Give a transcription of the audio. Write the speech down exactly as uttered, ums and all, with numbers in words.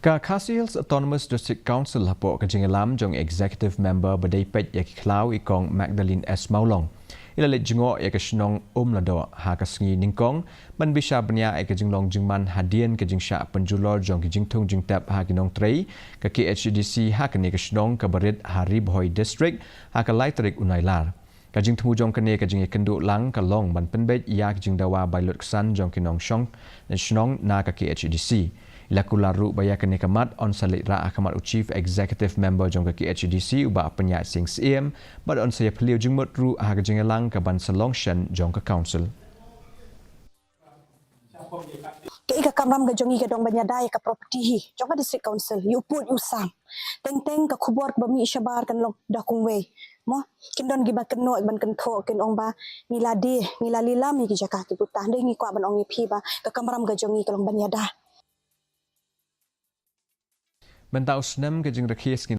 Ka Khasi Hills Autonomous District Council hapoh ka jingïalam jong Executive Member ba dei peit ïa ki khlaw i Kong Magdalene S Mawlong, i la leit jngoh ïa ka shnong Umladoh ha ka sngi nyngkong ban bishar bniah ïa ka jinglong jingman hadien ka jingshah pynjulor jong ki jingthung jingtep ha ki nongtrei ka K H A D C ha kane ka shnong kaba rit ha Ri Bhoi District ha ka lai tarik u Nailar. Ka jingthmu jong kane ka jingïakynduh lang ka long ban pynbeit ïa ka jingdawa bai lutksan jong ki nongshong shnong na ka K H A D C. I la kular ruh ba ïa kane ka mat yn sa leit rah ha khmat u Chief Executive Member jong ka K H A D C, u Bah Pynïaid Sing Syiem, bad yn sa ïaphylliew jingmut ruh ha ka jingïalang ka ban sa long shen jong ka Council. Kaei ka kamram ka jong ngi ka dei ban ïada ïa ka property hi jong ka District Council, ïa u pud ïa u sam. Teng teng ka khubor kaba mih shabar kan long da kumwei. Mo, kin don kiba kynnoh ban kynthoh, kin ong ba ngi la die, ngi la lilam ïa ki jaka ki bynta. Hynrei ngi kwah ban ong ïa phi ba ka kamram ka jong ngi ka long ban ïada. Mynta u snem ka jingrakhe sngi